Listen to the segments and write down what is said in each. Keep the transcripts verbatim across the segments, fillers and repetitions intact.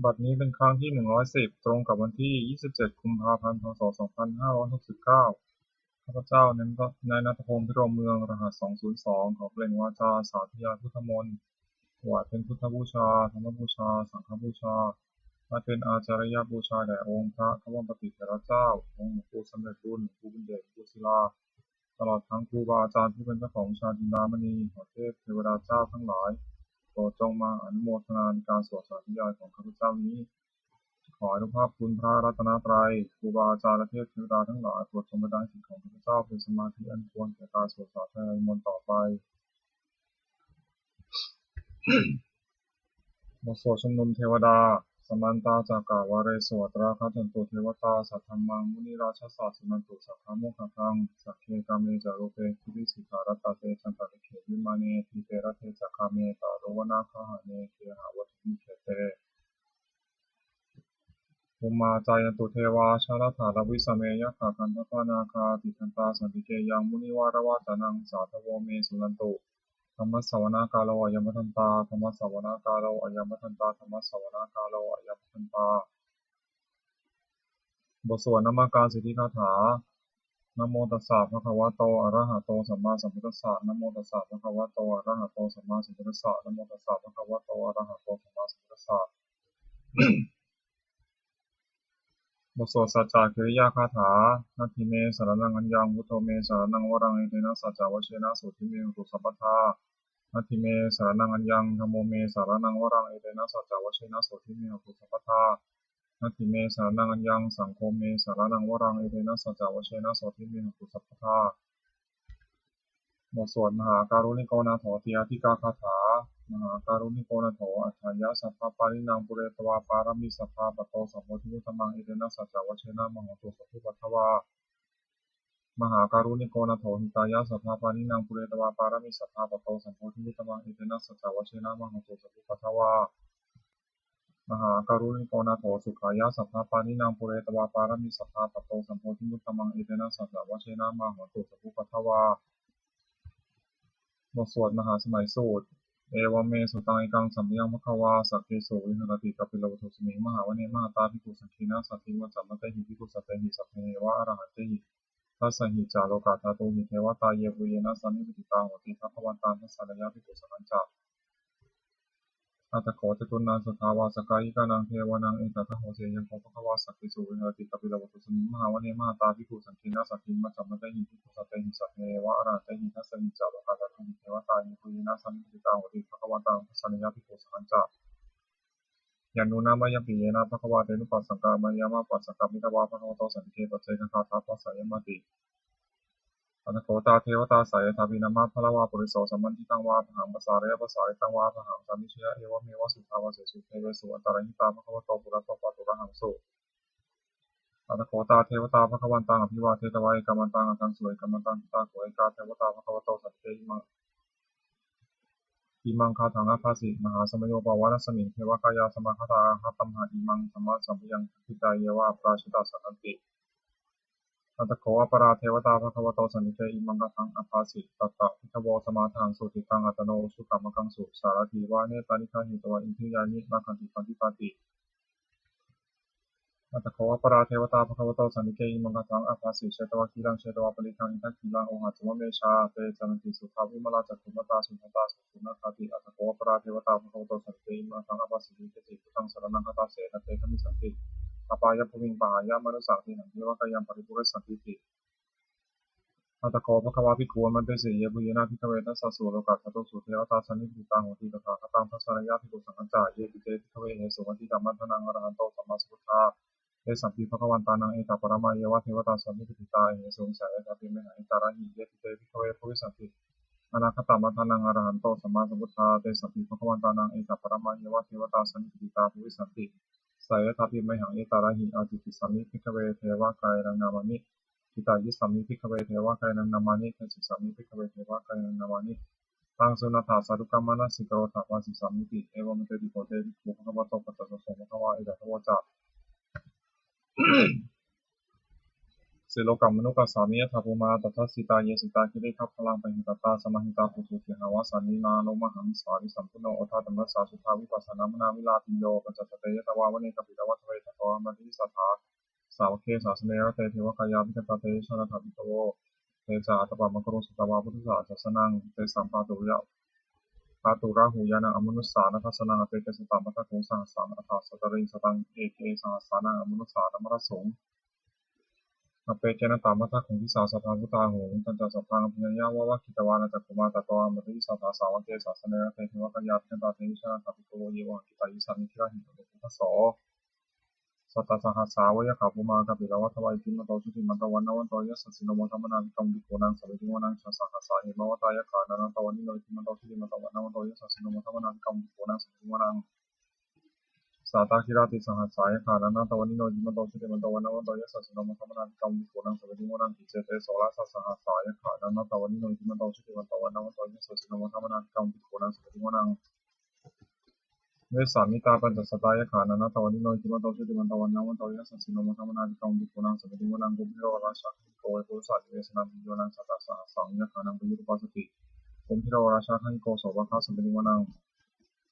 บัดนี้เป็นครั้งที่ หนึ่งร้อยสิบ ตรงกับวันที่ ยี่สิบเจ็ด กุมภาพันธ์ พ.ศ. สองพันห้าร้อยหกสิบเก้า ข้าพเจ้า นายณัฐพงษ์ พิรมเมือง รหัส สองศูนย์สอง ขอเปล่งวาจาสาธยายพุทธมนต์ ถวายเป็นพุทธบูชา ธรรมบูชา สังฆบูชา และเป็นอาจาริยบูชาแด่องค์พระควัมปติเถระเจ้า องค์หลวงปู่สำเร็จบุญ หลวงปู่บุญเดช หลวงปู่ศิลา ตลอดทั้งครูบาอาจารย์ผู้เป็นเจ้าของวิชาจินดามณี ขอเทพเทวดาเจ้าทั้งหลาย โปรดจงมาอนุโมทนาในการสวดสาธยายของข้าพเจ้านี้ ขออานุภาพคุณพระรัตนตรัย ครูบาอาจารย์และเทพเทวดาทั้งหลาย โปรดจงบันดาลจิตของข้าพเจ้าเป็นสมาธิอันควรแก่การสวดสาธยายมนต์ต่อไป บทสวดชุมนุมเทวดา Samantā cakkavāḷesu atrāgacchantu devatā, saddhammaṃ munirājassa suṇantu saggamokkhadaṃ. Sagge kāme ca rūpe girisikharataṭe cantalikkhe vimāne, dīpe raṭṭhe ca gāme taruvanagahane gehavatthumhi khette, bhummā cāyantu devā jalathalavisame yakkhagandhabbanāgā, tiṭṭhantā santike yaṃ munivaravacanaṃ sādhavo me suṇantu. Dhammassavanakālo ayam bhadantā. Dhammassavanakālo ayam bhadantā. Dhammassavanakālo ayam bhadantā. บทสวดนมการสิทธิคาถา Namo tassa bhagavato arahato sammāsambuddhassa. Namo tassa bhagavato arahato sammāsambuddhassa. Namo tassa bhagavato arahato sammāsambuddhassa. บทสวดสัจจกิริยาคาถา Natthi me saraṇaṃ aññaṃ, buddho me saraṇaṃ varaṃ, etena saccavajjena sotthi me hotu sabbadā. Natthi me saraṇaṃ aññaṃ, dhammo me saraṇaṃ varaṃ, etena saccavajjena sotthi me hotu sabbadā. Natthi me saraṇaṃ aññaṃ, saṅgho me saraṇaṃ varaṃ, etena saccavajjena sotthi me hotu sabbadā. บทสวดมหาการุณิโกนาโถติอาทิกาคาถา Mahākāruṇiko nātho atthāya sabbapāṇinaṃ, pūretvā pāramī sabbā patto sambodhimuttamaṃ, etena saccavajjena mā hontu sabbupaddavā. Mahākāruṇiko nātho hitāya sabbapāṇinaṃ, pūretvā pāramī sabbā patto sambodhimuttamaṃ, etena saccavajjena mā hontu sabbupaddavā. Mahākāruṇiko nātho sukhāya sabbapāṇinaṃ, pūretvā pāramī sabbā patto sambodhimuttamaṃ, etena saccavajjena mā hontu sabbupaddavā. บทสวดมหาสมัยสูตร Evaṃ me sutaṃ. Ekaṃ samayaṃ bhagavā sakkesu viharati kapilavatthusmiṃ mahāvane mahatā bhikkhusaṅghena saddhiṃ pañcamattehi bhikkhusatehi sabbeheva arahantehi. Dasahi ca lokadhātūhi devatā yebhuyyena sannipatitā honti bhagavantaṃ dassanāya bhikkhusaṅghañca. Atha kho catunnaṃ suddhāvāsakāyikānaṃ devānaṃ etadahosi: Ayaṃ kho bhagavā sakkesu viharati kapilavatthusmiṃ mahāvane mahatā bhikkhusaṅghena saddhiṃ pañcamattehi bhikkhusatehi sabbeheva arahantehi. Dasahi ca lokadhātūhi devatā yebhuyyena sannipatitā honti bhagavantaṃ dassanāya bhikkhusaṅghañca. Yannūna mayampi yena bhagavā tenupasaṅkameyyāma, pasaṅkamitvā bhagavato santike paccekagāthā bhāseyyāmāti. Atha kho tā devatā seyyathāpi nāma balavā puriso sammiñjitaṃ vā bāhaṃ pasāreyya, pasāritaṃ vā bāhaṃ sammiñjeyya, evameva suddhāvāsesu devesu antarahitā bhagavato purato pāturahaṃsu. Atha kho tā devatā bhagavantaṃ abhivādetvā ekamantaṃ aṭṭhaṃsu. Ekamantaṃ ṭhitā kho ekā devatā bhagavato santike imaṃ imaṃ gāthaṃ abhāsi: Mahāsamayo pavanasmiṃ, devakāyā samāgatā, āgatamha imaṃ dhammasamayaṃ, dakkhitāyeva aparājitasaṅghanti. Atha kho aparā devatā bhagavato santike imaṃ gāthaṃ abhāsi: Tatra bhikkhavo samādahaṃsu, cittaṃ attano ujukamakaṃsu, sārathīva nettāni gahetvā, indriyāni rakkhanti paṇḍitāti. Atha kho aparā devatā bhagavato santike imaṃ gāthaṃ abhāsi: Chetvā khīlaṃ chetvā palighaṃ, indakhīlaṃ ohaccamanejā, te caranti suddhā vimalā, cakkhumatā sudantā susunāgāti. Atha kho aparā devatā bhagavato santike imaṃ gāthaṃ abhāsi: Ye keci buddhaṃ saraṇaṃ gatāse, na te gamissanti apāyabhūmiṃ, pahāya mānusaṃ dehaṃ, devakāyaṃ paripūressantīti. Atha kho bhagavā bhikkhū āmantesi: Yebhuyyena bhikkhave dasasu lokadhātūsu devatā sannipatitā honti tathāgataṃ dassanāya bhikkhusaṅghañca. Yepi te bhikkhave ahesuṃ atītamaddhānaṃ arahanto sammāsambuddhā, tesampi bhagavantānaṃ etaparamāyeva devatā sannipatitā ahesuṃ, seyyathāpi mayhaṃ etarahi. Yepi te bhikkhave bhavissanti anāgatamaddhānaṃ arahanto sammāsambuddhā, tesampi bhagavantānaṃ etaparamāyeva devatā sannipatitā bhavissanti, seyyathāpi mayhaṃ etarahi. Ācikkhissāmi bhikkhave devakāyānaṃ nāmāni. Kittayissāmi bhikkhave devakāyānaṃ nāmāni. Desissāmi bhikkhave devakāyānaṃ nāmāni. Taṃ suṇātha sādhukaṃ manasikarotha bhāsissāmīti. Evaṃ bhanteti kho te bhikkhū bhagavato paccassosuṃ. Bhagavā etadavoca: Silokamanukassāmi yattha bhummā tadassitā, ye sitā girigabbharaṃ pahitattā samāhitā. Puthū sīhāva sallīnā lomahaṃsābhisambhuno, odātamanasā suddhā vippasannamanāvilā. Bhiyyo pañcasate ñatvā vane kāpilavatthave, tato āmantayi satthā sāvake sāsane rate. Devakāyā abhikkantā, te vijānātha bhikkhavo. Te ca ātappamakaruṃ, sutvā buddhassa sāsanaṃ. Tesampāturahu ñāṇaṃ amanussāna dassanaṃ. Appeke satamaddakkhuṃ, sahassaṃ atha sattariṃ. Sataṃ eke sahassānaṃ, amanussānamaddasuṃ. Appekenantamaddakkhuṃ, disā sabbā phuṭā ahuṃ. Tañca sabbaṃ abhiññāya, vavakkhitvāna cakkhumā. Tato āmantayi satthā sāvake sāsane rate. Devakāyā abhikkantā, te vijānātha bhikkhavo. Ye vohaṃ kittayissāmi, girāhi anantaguṇasaṅghaso. Sattasahassā va yakkhā, bhummā kāpilavatthavā. Iddhimanto jutimanto, vaṇṇavanto yasassino. Modamānā abhikkāmuṃ, bhikkhūnaṃ samitiṃ vanaṃ. Chasahassā hemavatā, yakkhā nānattavaṇṇino. Iddhimanto jutimanto, vaṇṇavanto yasassino. Modamānā abhikkāmuṃ, bhikkhūnaṃ samitiṃ vanaṃ. Sātāgirā tisahassā, yakkhā nānattavaṇṇino. Iddhimanto jutimanto, vaṇṇavanto yasassino. Modamānā abhikkāmuṃ, bhikkhūnaṃ samitiṃ vanaṃ. Iccete soḷasasahassā, yakkhā nānattavaṇṇino. Iddhimanto jutimanto, vaṇṇavanto yasassino. Modamānā abhikkāmuṃ, bhikkhūnaṃ samitiṃ vanaṃ. Vessāmittā pañcasatā, yakkhā nānattavaṇṇino. Iddhimanto jutimanto, vaṇṇavanto yasassino. Modamānā abhikkāmuṃ, bhikkhūnaṃ samitiṃ vanaṃ. Kumbhīro rājagahiko, vepullassa nivesanaṃ. Bhiyyo naṃ satasahassaṃ, yakkhānaṃ payirupāsati. Kumbhīro rājagahiko, sopāga samitiṃ vanaṃ.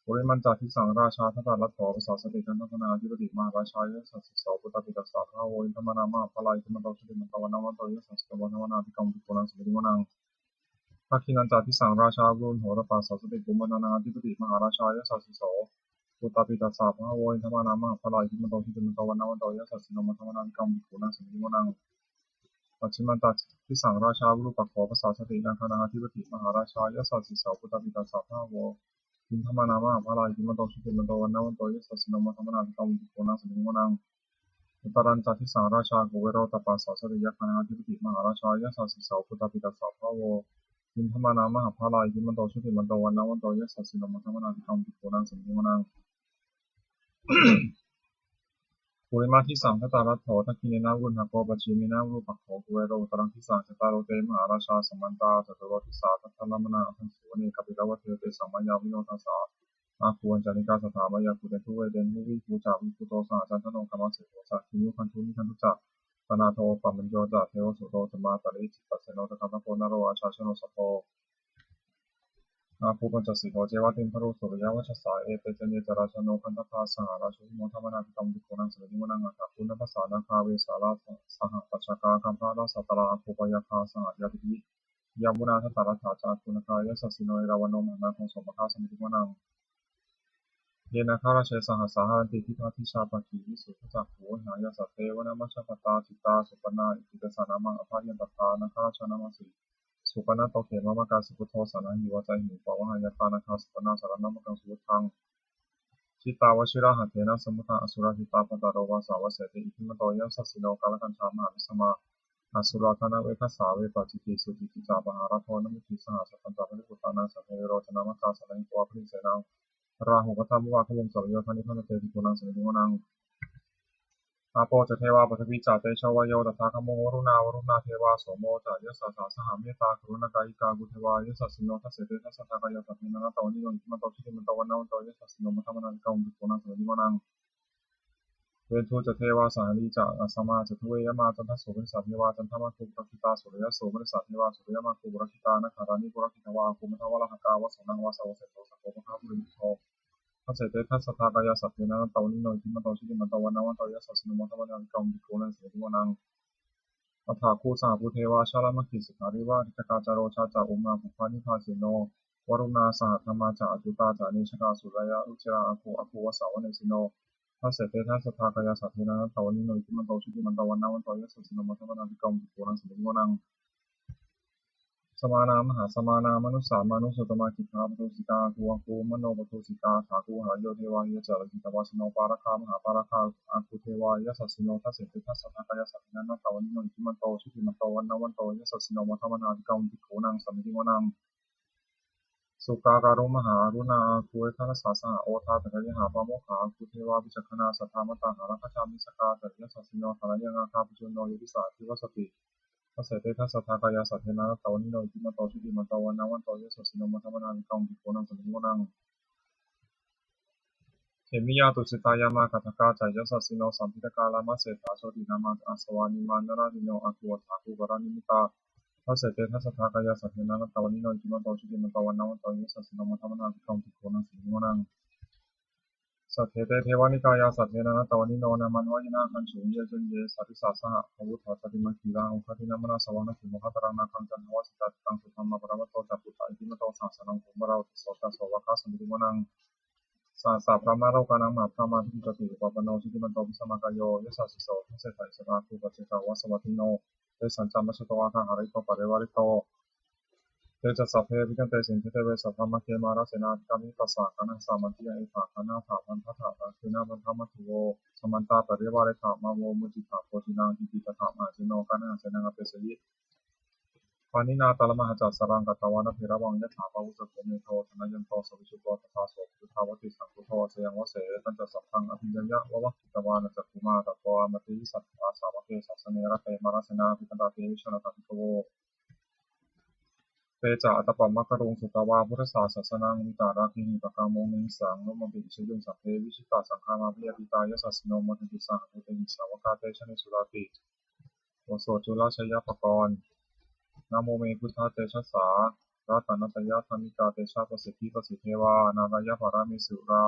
Purimañca disaṃ rājā, dhataraṭṭho pasāsati. Gandhabbānaṃ ādhipati, mahārājā yasassi so. Puttāpi tassa bahavo, indanāmā mahabbalā. Iddhimanto jutimanto, vaṇṇavanto yasassino. Modamānā abhikkāmuṃ, bhikkhūnaṃ samitiṃ vanaṃ. Dakkhiṇañca disaṃ rājā, virūḷho tappasāsati. Kumbhaṇḍānaṃ ādhipati, mahārājā yasassi so. Puttāpi tassa bahavo, indanāmā mahabbalā. Iddhimanto jutimanto, vaṇṇavanto yasassino. Modamānā abhikkāmuṃ, bhikkhūnaṃ samitiṃ vanaṃ. Pacchimañca disaṃ rājā, virūpakkho pasāsati. Nāgānaṃ ādhipati, mahārājā yasassi so. Puttāpi tassa bahavo, indanāmā mahabbalā. Iddhimanto jutimanto, vaṇṇavanto yasassino. Modamānā abhikkāmuṃ, bhikkhūnaṃ samitiṃ vanaṃ. Uttarañca disaṃ rājā, kuvero tappasāsati. Yakkhānaṃ ādhipati, mahārājā yasassi so. Puttāpi tassa bahavo, indanāmā mahabbalā. Iddhimanto jutimanto, vaṇṇavanto yasassino. Modamānā abhikkāmuṃ, bhikkhūnaṃ samitiṃ vanaṃ. Purimaṃ disaṃ dhataraṭṭho, dakkhiṇena virūḷhako. Pacchimena virūpakkho, kuvero uttaraṃ disaṃ. Cattāro te mahārājā, samantā caturo disā. Daddallamānā aṭṭhaṃsu, vane kāpilavatthave. Tesaṃ māyāvino dāsā, āgū vañcanikā saṭhā. Māyā kuṭeṇḍu veṭeṇḍu, viṭū ca viṭuṭo saha. Candano kāmaseṭṭho ca, kinnughaṇḍu nighaṇḍu ca. Panādo opamañño ca, devasūto ca mātali. Cittaseno ca gandhabbo, naḷo rājā janosabho. Āgū pañcasikho ceva, timbarū suriyavacchasā. Ete caññe ca rājāno, gandhabbā saha rājubhi. Modamānā abhikkāmuṃ, bhikkhūnaṃ samitiṃ vanaṃ. Athāgū nābhasā nāgā, vesālā saha tacchakā. Kambalassatarā āgū, pāyāgā saha ñātibhi. Yāmunā dhataraṭṭhā ca, āgū nāgā yasassino. Erāvaṇo mahānāgo, sopāga samitiṃ vanaṃ. Ye nāgarāje sahasā haranti, dibbā dijā pakkhi visuddhacakkhū. Vehāyasā te vanamajjhapattā, citrā supaṇṇā iti tesa nāmaṃ. Abhayantadā nāgarājānamāsi, supaṇṇato khemamakāsi buddho. Saṇhāhi vācāhi upavhayantā, nāgā supaṇṇā saraṇamakaṃsu buddhaṃ. Jitā vajirahatthena, samuddaṃ asurā sitā. Bhātaro vāsavassete, iddhimanto yasassino. Kālakañjā mahābhismā, asurā dānaveghasā. Vepacitti sucitti ca, pahārādo namucī saha. Satañca baliputtānaṃ, sattariputtā ca nāmakā. Sannayhitvā baliṃ senaṃ, rāhubhaddamupāgamuṃ. Samayodāni bhaddante, bhikkhūnaṃ samitiṃ vanaṃ. Āpo ca devā paṭhavī ca, tejo vāyo tadāgamuṃ. Varuṇā vāruṇā devā, somo ca yasasā saha. Mettākaruṇākāyikā, āgū devā yasassino. Dasete dasadhā kāyā, sabbe nānattavaṇṇino. Iddhimanto jutimanto, vaṇṇavanto yasassino. Modamānā abhikkāmuṃ, bhikkhūnaṃ samitiṃ vanaṃ. Veṇḍū ca devā sahalī ca, asamā ca duve yamā. Candassūpanisā devā, candamāgū purakkhitā. Suriyassūpanisā devā, suriyamāgū purakkhitā. Nakkhattāni purakkhitvā, āgū mandavalāhakā. Vasūnaṃ vāsavo seṭṭho, sakkopāga purindado. Dasete dasadhā kāyā, sabbe nānattavaṇṇino. Iddhimanto jutimanto, vaṇṇavanto yasassino. Modamānā abhikkāmuṃ, bhikkhūnaṃ samitiṃ vanaṃ. Athāgū sahabhū devā, jalamaggisikhāriva. Ariṭṭhakā ca rojā ca, ummāpupphanibhāsino. Varuṇā sahadhammā ca, accutā ca anejakā. Sūleyyarucirā āgū, āgū vāsavanesino. Dasete dasadhā kāyā, sabbe nānattavaṇṇino. Iddhimanto jutimanto, vaṇṇavanto yasassino. Modamānā abhikkāmuṃ, bhikkhūnaṃ samitiṃ vanaṃ. Samānā mahāsamānā, mānusā mānusuttamā. Khiḍḍāpadūsikā āgū, āgū manopadūsikā. Athāgū harayo devā, ye ca lohitavāsino. Pāragā mahāpāragā, āgū devā yasassino. Dasete dasadhā kāyā, sabbe nānattavaṇṇino. Iddhimanto jutimanto, vaṇṇavanto yasassino. Modamānā abhikkāmuṃ, bhikkhūnaṃ samitiṃ vanaṃ. Sukkā karumhā aruṇā, āgū veghanasā saha. Odātagayhā pāmokkhā, āgū devā vicakkhaṇā. Sadāmattā hāragajā, missakā ca yasassino. Thanayaṃ āgā pajjunno, yo disā abhivassati. Dasete dasadhā kāyā, sabbe nānattavaṇṇino. Iddhimanto jutimanto, vaṇṇavanto yasassino. Modamānā abhikkāmuṃ, bhikkhūnaṃ samitiṃ vanaṃ. Khemiyā tusitā yāmā kaṭṭhakā ca yasassino, lambitakā lāmaseṭṭhā jotināmā ca āsavā, nimmānaratino āgū atthāgū kalanīyatā. Dasete dasadhā kāyā saṭhānā naṭṭhavāṇino, iddhimanto jutimanto vaṇṇavanto yasassino, modamānā abhikkāmuṃ bhikkhūnaṃ samitiṃ vanaṃ. Saṭṭhete devanikāyā saṭṭhena naṭṭhavāṇino, nāmanvayena āgañchuṃ ye caññe sadisā saha. Pavutthajātimakkhilaṃ oghatiṇṇamanāsavaṃ, dakkhemoghataraṃ nāgaṃ candaṃva asitātitaṃ. Subrahmā paramatto ca puttā iddhimato saha, sanaṅkumāro tisso ca sopāga samitiṃ vanaṃ. Sahassaṃ brahmalokānaṃ mahābrahmābhitiṭṭhati, upapanno jutimanto bhismākāyo yasassi so. Dasettha issarā āgū paccekavasavattino, tesañca majjhato āga hārito parivārito. Te ca sabbe abhikkante sainde deve sabrahmake, mārasenā abhikkāmi tassa kaṇhassa mandiyaṃ. Etha gaṇhatha bandhatha rāgena bandhamatthu vo, samantā parivāretha mā vo muñcittha koci naṃ. Iti tattha mahāseno kaṇhasenaṃ apesayi, pāṇinā talamāhacca saraṃ katvāna bheravaṃ. Yathā pāvussako megho thanayanto savijjuko, tadā so paccudāvatti saṅkuddho asayaṃvase. Tañca sabbaṃ abhiññāya vavakkhitvāna cakkhumā, tato āmantayi satthā sāvake sāsane rate. Mārasenā abhikkantā te vijānātha bhikkhavo, te ca ātappamakaruṃ sutvā buddhassa sāsanaṃ, vītarāgehi pakkāmuṃ nesaṃ lomampi iñjayuṃ. Sabbe vijitasaṅgāmā bhayātītā yasassino, modanti saha bhūtehi sāvakā te janesutāti. บทสวดจุลชัยปกรณ์ Namo me buddhatejasā ratanattayadhammikā, tejapasiddhi pasīdevā nārāyaparamesurā,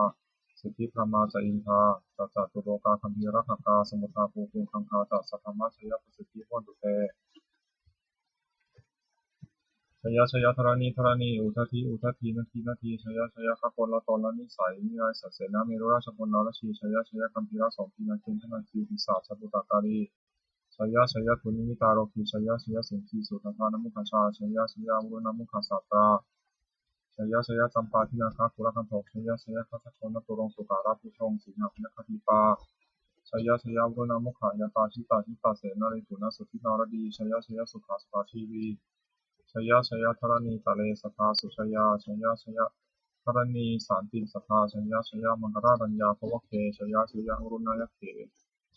siddhibrahmā ca indā ca catulokā gambhīrakkhakā, samuddā bhūtuṃ gaṅgā ca sabrahmajayapasiddhi bhavantu te. Jaya jaya dharaṇi dharaṇī udadhi udadhī nadi nadī, jaya jaya gaganalatanalanisai nirayasayasena merurājabalanarajī, jaya jaya gambhīrasombhī nāgendanāgī pisācabhūtakālī, jaya jaya dunnimittarogī, jaya jaya siṅgīsuddhādānamukhajā, jaya jaya varuṇṇamukhasātrā, jaya jaya campādināgakulagantho, jaya jaya gajjagonnaturaṅgasukarabhujaṅgasīhabyagghadīpā, jaya jaya varuṇṇamukhayātrā jita jita senārī puna suddhi naradī, jaya jaya sukhā sukhā jīvī, jaya jaya dharaṇītale sadā sujayā, jaya jaya dharaṇī santin sadā, jaya jaya maṅkararaññā bhavagge, jaya jaya varuṇṇayakkhe,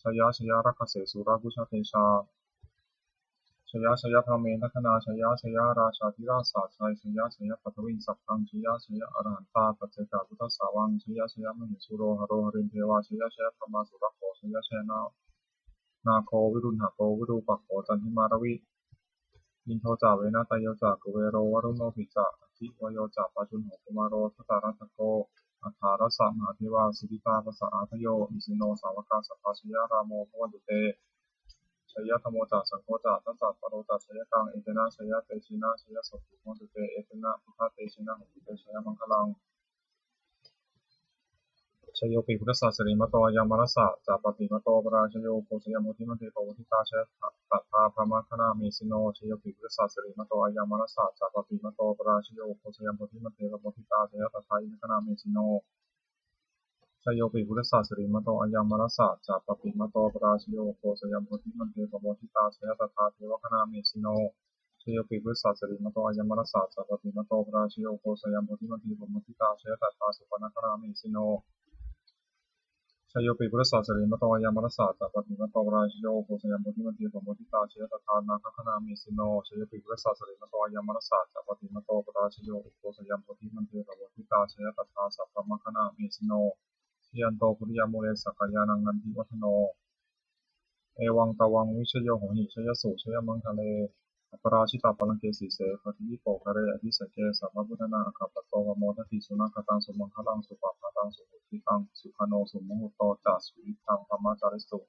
jaya jaya rakkhase surabhujatejā, jaya jaya brahmendagaṇā, jaya jaya rājādhirājasājjai, jaya jaya paṭhaviṃ sabbaṃ, jaya jaya arahantā paccekabuddhasāvaṃ, jaya jaya mahesuro haro harindevā, jaya jaya brahmā surakkho, jaya jaya nā- nāgo viruḷhako virūpakkho candimā ravi, indo ca venateyyo ca kuvero varuṇopi ca, aggi vāyo ca pājuṇho kumāro dhataraṭṭhako, aṭṭhārasa mahādevā siddhitāpasa-ādayo, isino sāvakā sabbā jaya rāmo bhavantu te. Jayadhammo ca saṅgho ca dasapālo ca jayakaṃ, etena jayatejena jayasotthi bhavantu te, etena buddhatejena hotu te jayamaṅgalaṃ. Jayopi buddhassa sirīmato ayaṃ mārassa ca pāpimato parājayo, ugghosayuṃ bodhimaṇḍe pamoditā jaya tadā brahmagaṇā mahesino. Jayopi buddhassa sirīmato ayaṃ mārassa ca pāpimato parājayo, ugghosayuṃ bodhimaṇḍe pamoditā jaya tadā indagaṇā mahesino. Jayopi buddhassa sirīmato ayaṃ mārassa ca pāpimato parājayo, ugghosayuṃ bodhimaṇḍe pamoditā jaya tadā devagaṇā mahesino. Jayopi buddhassa sirīmato ayaṃ mārassa ca pāpimato parājayo, ugghosayuṃ bodhimaṇḍe pamoditā jaya tadā supaṇṇagaṇā mahesino. Jayopi buddhassa sirīmato ayaṃ mārassa ca pāpimato parājayo, ugghosayuṃ bodhimaṇḍe pamoditā jaya tadā nāgagaṇā mahesino. Jayopi buddhassa sirīmato ayaṃ mārassa ca pāpimato parājayo, ugghosayuṃ bodhimaṇḍe pamoditā jaya tadā sabrahmagaṇā mahesino. Jayanto bodhiyā mūle sakyānaṃ nandivaḍḍhano, evaṃ tvaṃ vijayo hohi jayassu jayamaṅgale. Aparājitapallaṅke sīse paṭhavipokkhare abhiseke sabbabuddhānaṃ aggappatto pamodati. Sunakkhattaṃ sumaṅgalaṃ supabhātaṃ suhuṭṭhitaṃ, sukhaṇo sumuhutto ca suyiṭṭhaṃ brahmacārisu.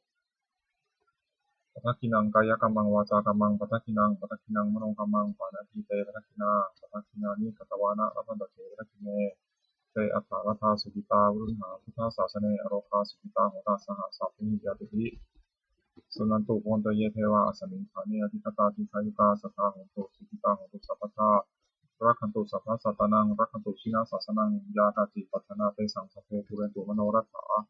Padakkhiṇaṃ kāyakammaṃ vācākammaṃ padakkhiṇaṃ, padakkhiṇaṃ manokammaṃ paṇidhī te padakkhiṇā. Padakkhiṇāni katvāna labhantatthe padakkhiṇe. Te atthaladdhā sukhitā viruḷhā buddhasāsane, arogā sukhitā hotha saha sabbehi ñātibhi. Suṇantu bhonto ye devā asmiṃ ṭhāne adhigatā, dīghāyukā sadā hontu sukhitā hontu sabbadā. Rakkhantu sabbasattānaṃ rakkhantu jinasāsanaṃ, yā kāci patthanā tesaṃ sabbe pūrentu manorathā.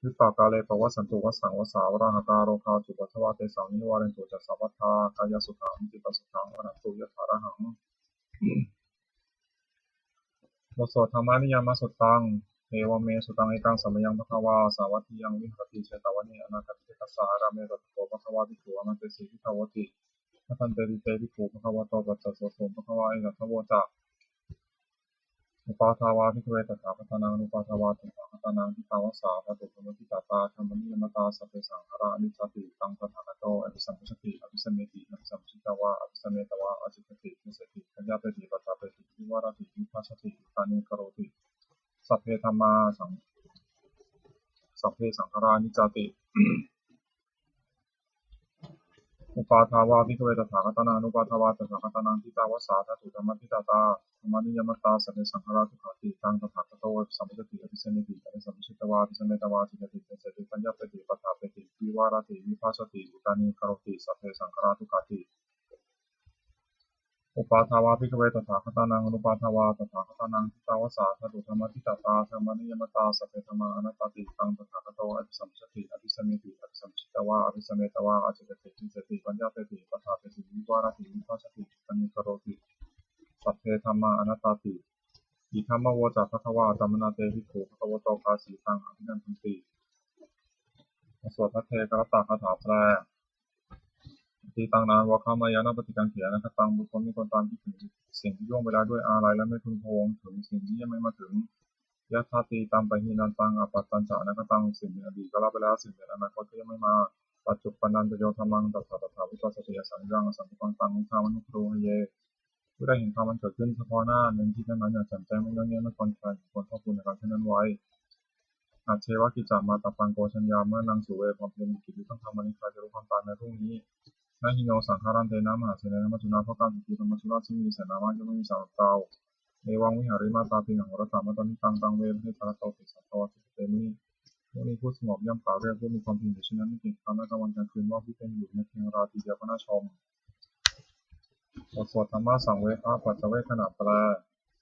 Yuttakāle pavassantu vassaṃ vassā valāhakā, rogā cupaddavā tesaṃ nivārentu ca sabbadā. Kāyasukhaṃ cittisukhaṃ arahantu yathārahaṃ. บทสวด Dhammaniyāmasuttaṃ. Evaṃ me sutaṃ. Ekaṃ samayaṃ bhagavā sāvatthiyaṃ viharati jetavane anāthapiṇḍikassa ārāme. Tatra kho bhagavā bhikkhū āmantesi bhikkhavoti. Bhadanteti te bhikkhū bhagavato paccassosuṃ. Bhagavā etadavoca. Uppādā vā bhikkhave tathāgatānaṃ anuppādā vā tathāgatānaṃ, ṭhitā va sā dhātu dhammaṭṭhitatā dhammaniyāmatā, sabbe saṅkhārā aniccāti. Taṃ tathāgato abhisambujjhati abhisameti abhisambujjhitvā abhisametvā ācikkhati deseti paññapeti paṭṭhapeti vivarati vibhajati uttānīkaroti. Sabbe dhammā saṅ- sabbe saṅkhārā aniccāti. Uppādā vā bhikkhave tathāgatānaṃ anuppādā vā tathāgatānaṃ, ṭhitā va sā dhātu dhammaṭṭhitatā dhammaniyāmatā, sabbe saṅkhārā dukkhāti. Taṃ tathāgato abhisambujjhati abhisameti abhisambujjhitvā abhisametvā ācikkhati deseti paññapeti paṭṭhapeti vivarati vibhajati uttānīkaroti. Sabbe saṅkhārā dukkhāti. Uppādā vā bhikkhave tathāgatānaṃ anuppādā vā tathāgatānaṃ, ṭhitā va sā dhātu dhammaṭṭhitatā dhammaniyāmatā, sabbe dhammā anattāti. Taṃ tathāgato abhisambujjhati abhisameti abhisambujjhitvā abhisametvā ācikkhati deseti paññapeti paṭṭhapeti vivarati vibhajati uttānīkaroti. Sabbe dhammā anattāti. Idamavoca bhagavā. Attamanā te bhikkhū bhagavato bhāsitaṃ abhinandunti. บทสวดภัทเทกรัตตคาถาแปล Atītaṃ nānvāgameyya nappaṭikaṅkhe anāgataṃ. บุคคลไม่ควรตามคิดถึงสิ่งที่ล่วงไปแล้วด้วยอาลัย และไม่พึงพะวงถึงสิ่งที่ยังไม่มาถึง Yadatītampahīnantaṃ appattañca anāgataṃ. สิ่งเป็นอดีตก็ละไปแล้ว สิ่งเป็นอนาคตก็ยังไม่มา Paccuppannañca yo dhammaṃ tattha tattha vipassati, asaṃhiraṃ asaṅkuppaṃ taṃ viddhā manubrūhaye. ผู้ใดเห็นธรรมอันเกิดขึ้นเฉพาะหน้าในที่นั้นๆ อย่างแจ่มแจ้ง ไม่ง่อนแง่น ไม่คลอนแคลน ควรพอกพูนในการเช่นนั้นไว้ Ajjeva kiccamātappaṃ ko jaññā maraṇaṃ suve. ความเพียรมีกิจที่ต้องทำ วันนี้ใครจะรู้ความตายแม้พรุ่งนี้ Na hi no saṅgarantena mahāsenena maccunā. เพราะการถูกตีตามมัจจุราชซึ่งมีเสนามาก ย่อมไม่มีสำหรับเรา Evaṃ vihārimātāpiṃ ahorattamatanditaṃ, taṃ ve bhaddekarattoti satthavā sukkhitā muni. มุนีผู้สงบย่อมกล่าวเรียกผู้มีความเพียรอยู่เช่นนั้น ไม่เกียจคร้านทั้งกลางวันกลางคืน ว่าผู้เป็นอยู่เพียงราวตรีเดียวก็น่าชม บทสวดธรรมสังเวคปัจจเวกขณะแปล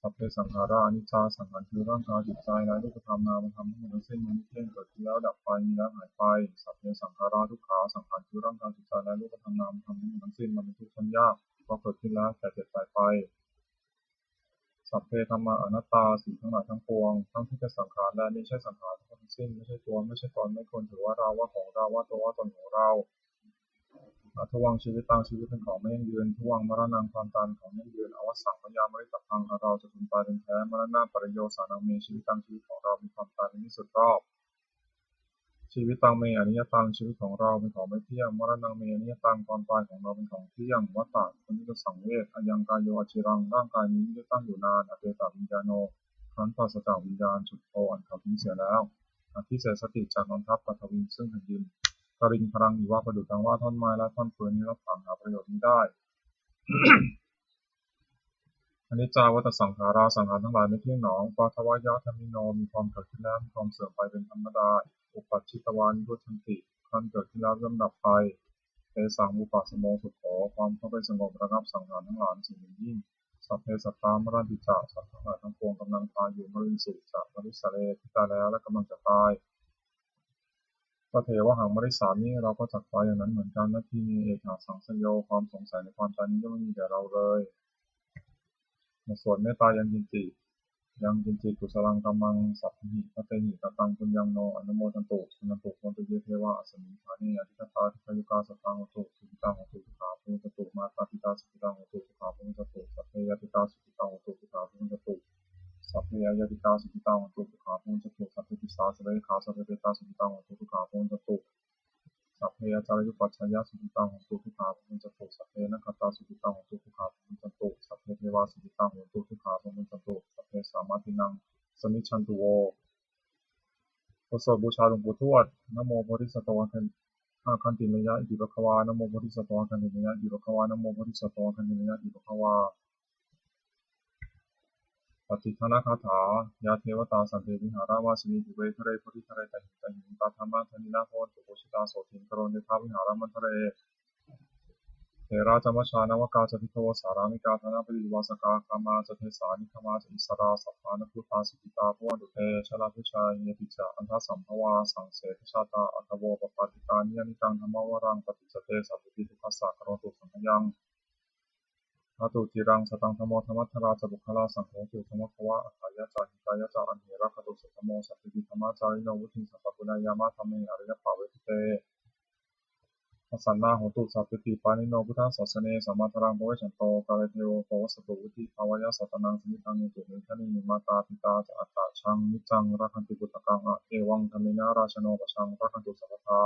Sabbe saṅkhārā aniccā. สังขารคือร่างกายจิตใจและรูปธรรมนามธรรมทั้งหมดทั้งสิ้น มันไม่เที่ยง เกิดขึ้นแล้วดับไป มีแล้วหายไป Sabbe saṅkhārā dukkhā. สังขารคือร่างกายจิตใจและรูปธรรมนามธรรมทั้งหมดทั้งสิ้น มันเป็นทุกข์ทนยาก เพราะเกิดขึ้นแล้วแก่เจ็บตายไป Sabbe dhammā anattā. สิ่งทั้งหลายทั้งปวง ทั้งที่เป็นสังขารและมิใช่สังขาร ทั้งหมดทั้งสิ้น ไม่ใช่ตัว ไม่ใช่ตน ไม่ควรถือว่าเรา ว่าของเรา ว่าตัว ว่าตนของเรา Adhuvaṃ jīvitaṃ. ชีวิตเป็นของไม่ยั่งยืน Dhuvaṃ maraṇaṃ. ความตายเป็นของยั่งยืน Avassaṃ mayā maritabbaṃ. อันเราจะพึงตายเป็นแท้ Maraṇapariyosānaṃ me jīvitaṃ. ชีวิตของเรามีความตายเป็นที่สุดรอบ Jīvitaṃ me aniyataṃ. ชีวิตของเราเป็นของไม่เที่ยง Maraṇaṃ me aniyataṃ. ความตายของเราเป็นของเที่ยง Vata. ควรที่จะสังเวช Ayaṃ kāyo aciraṃ. ร่างกายนี้มิได้ตั้งอยู่นาน Apetaviññāṇo. ครั้นปราศจากวิญญาณ Chuḍḍho. อันเขาทิ้งเสียแล้ว Adhisessati. จักนอนทับ Paṭhaviṃ. ซึ่งแผ่นดิน Kaliṅgaraṃ iva. ประดุจดังว่าท่อนไม้และท่อนฟืนนี้รับถางหาประโยชน์มิได้ Aniccā vata saṅkhārā. สังขารทั้งหลายไม่เที่ยงหนอ Uppādavayadhammino. มีความเกิดขึ้นแล้ว มีความเสื่อมไปเป็นธรรมดา Uppajjitvā nirujjhanti. ครั้นเกิดขึ้นแล้วย่อมดับไป Tesaṃ vūpasamo sukho. ความเข้าไปสงบระงับสังขารทั้งหลาย สุขยิ่ง Sabbe sattā maranti ca. สัตว์ทั้งหลายทั้งปวงกำลังตายอยู่ Mariṃsu ca marissare. ที่ตายแล้วและกำลังจะตาย Tathevāhaṃ marissāmi. เราก็จักตายอย่างนั้นเหมือนกัน Natthi me ettha saṃsayo. ความสงสัยในความตายนี้ย่อมไม่มีแก่เราเลย บทสวดเมตตายังกิญจิ Yaṃ kiñci kusalaṃ kammaṃ sabbehi katehi kataṃ puññaṃ no anumodantu, suṇantu bhonto ye devā asmiṃ ṭhāne adhigatā dīghāyukā sadā hontu, sukhitā hontu, dukkhā pamuñcantu. Mātāpitā sukhitā hontu, dukkhā pamuñcantu. Sabbe ñātikā sukhitā hontu, dukkhā pamuñcantu. Sabbe aññātikā sukhitā hontu, dukkhā pamuñcantu. Sabbe pisā sabbe yakkhā sabbe petā sukhitā hontu, dukkhā pamuñcantu. Sabbe ācariyupajjhāyā sukhitā hontu, dukkhā pamuñcantu. Sabbe nakkhattā sukhitā hontu, dukkhā pamuñcantu. Sabbe devā sukhitā hontu, dukkhā pamuñcantu. Sabbasampattīnaṃ samijjhantu vo. บทสวดบูชาหลวงปู่ทวด Namo bodhisatto āgantimāya iti bhagavā. Namo bodhisatto āgantimāya iti bhagavā. Namo bodhisatto āgantimāya iti bhagavā. Pattidānagāthā. Yā devatā sante vihāravāsinī, pubbe ghare bodhighare tahiṃ tahiṃ, tā dhammadānena bhavantu pūjitā sotthiṃ karontedha vihāramaṇḍale. Therā ca majjhā navakā ca bhikkhavo sārāmikā dānapatī upāsakā, gāmā ca desā nigamā ca issarā sappāṇabhūtā sukhitā bhavantu te. Jalābujā yepi ca aṇḍasambhavā saṃsedajātā athavopapātikā, niyyānikaṃ dhammavaraṃ paṭicca te sabbepī dukkhassa karontu saṅkhayaṃ. Ṭhātu ciraṃ sataṃ dhammo dhammaddharā ca puggalā, saṅgho hotu samaggo va atthāya ca hitāya ca. Amhe rakkhatu saddhammo sabbepi dhammacārino, vuḍḍhiṃ sampāpuṇeyyāma dhamme ariyappavedite. Pasannā hontu sabbepi pāṇino buddhasāsane. Sammā dhāraṃ pavecchanto kāle devo pavassatu. Vuḍḍhibhāvāya sattānaṃ samiddhaṃ netu medaniṃ. Mātā pitā ca atrajaṃ niccaṃ rakkhanti puttakaṃ. Evaṃ dhammena rājāno pajaṃ rakkhantu sabbadā.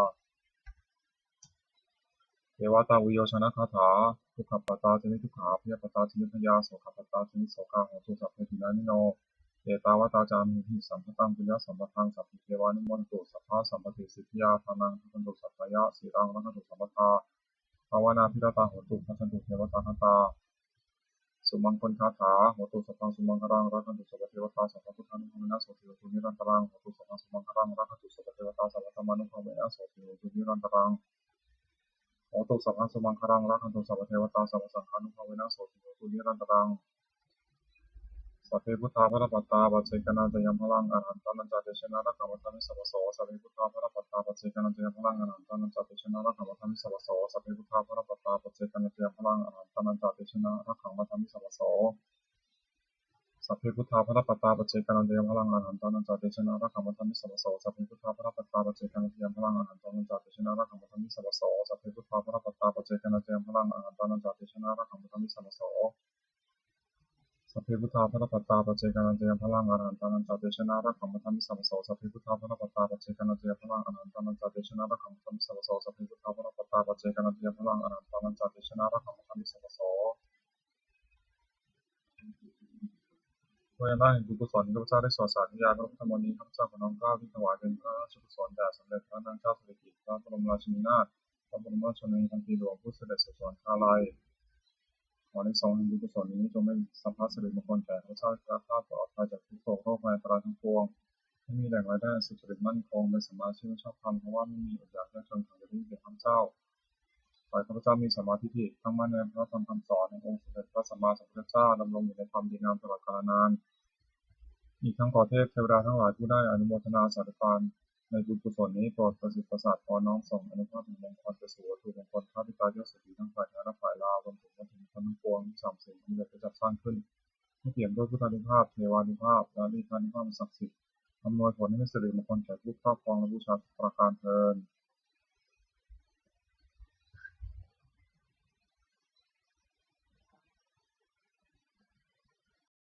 Devatāuyyojanagāthā. Dukkhappattā ca niddukkhā bhayappattā ca nibbhayā sokappattā ca nissokā hontu sabbepi pāṇino. Ettāvatā ca amhehi sambhataṃ puññasampadaṃ sabbe devānumodantu sabbasampattisiddhiyā. Dānaṃ dadantu saddhāya sīlaṃ rakkhantu sabbadā bhāvanābhiratā hontu gacchantu devatāgatā. Sumaṅgalagāthā. Hotu sabbaṃ sumaṅgalaṃ rakkhantu sabbadevatā sabbabuddhānubhāvena sotthī hontu nirantaraṃ. Hotu sabbaṃ sumaṅgalaṃ rakkhantu sabbadevatā sabbadhammānubhāvena sotthī hontu nirantaraṃ. Hotu sabbaṃ sumaṅgalaṃ rakkhantu sabbadevatā sabbasaṅghānubhāvena sotthī hontu nirantaraṃ. Sabbe buddhā balappattā paccekānañca yaṃ balaṃ arahantānañca tejena rakkhaṃ bandhāmi sabbaso. Sabbe buddhā balappattā paccekānañca yaṃ balaṃ arahantānañca tejena rakkhaṃ bandhāmi sabbaso. Sabbe buddhā balappattā paccekānañca yaṃ balaṃ arahantānañca tejena rakkhaṃ bandhāmi sabbaso. Sabbe buddhā balappattā paccekānañca yaṃ balaṃ arahantānañca tejena rakkhaṃ bandhāmi sabbaso. Sabbe buddhā balappattā paccekānañca yaṃ balaṃ arahantānañca tejena rakkhaṃ bandhāmi sabbaso. Sabbe buddhā balappattā paccekānañca yaṃ balaṃ arahantānañca tejena rakkhaṃ bandhāmi sabbaso. Sabbe buddhā balappattā paccekānañca yaṃ balaṃ arahantānañca tejena rakkhaṃ bandhāmi sabbaso. Sabbe buddhā balappattā paccekānañca yaṃ balaṃ arahantānañca tejena rakkhaṃ bandhāmi sabbaso. Sabbe buddhā balappattā paccekānañca yaṃ balaṃ arahantānañca tejena rakkhaṃ bandhāmi sabbaso. ด้วยอำนาจแห่งบุญกุศลที่ข้าพเจ้าได้สวดสาธยายพระพุทธมนต์นี้ ข้าพเจ้าขอน้อมเกล้าถวายเป็นพระราชกุศลแด่สมเด็จพระนางเจ้าสิริกิติ์ พระบรมราชินีนาถ พระบรมราชชนนีพันปีหลวง ผู้เสด็จสู่สวรรคาลัย ขออานิสงส์แห่งบุญกุศลนี้จงเป็นสัพพะสิริมงคลแก่ข้าพเจ้า และข้าพเจ้าปลอดภัยจากทุกข์โศกโรคภัยอันตรายทั้งปวง ให้มีแหล่งรายได้อันสุจริตมั่นคง เป็นสัมมาอาชีพชอบธรรม เพราะว่าไม่มีอดอยากยากจน ขออย่าได้มีแก่ข้าพเจ้า ขอให้ข้าพเจ้ามีสัมมาทิฏฐิ ตั้งมั่นในพระธรรมคำสอนแห่งองค์สมเด็จพระสัมมาสัมพุทธเจ้า ดำรงอยู่ในความดีงามตลอดกาลนาน อีกทั้งขอเทพเทวดาทั้งหลายผู้ได้อนุโมทนาสาธุการในบุญกุศลนี้ โปรดประสิทธิ์ประสาทพรน้อมส่งอานุภาพแห่งมงคลไปสู่วัตถุมงคลพระปิดตายอดเศรษฐีทั้งฝ่ายไทยและฝ่ายลาว รวมถึงวัตถุมงคลทั้งปวงที่สามสิ่งสำเร็จได้จัดสร้างขึ้น ให้เปี่ยมด้วยพุทธานุภาพ เทวานุภาพ และฤทธานุภาพอันศักดิ์สิทธิ์ อำนวยผลให้เป็นสิริมงคลแก่ผู้ครอบครองและบูชาทุกประการเทอญ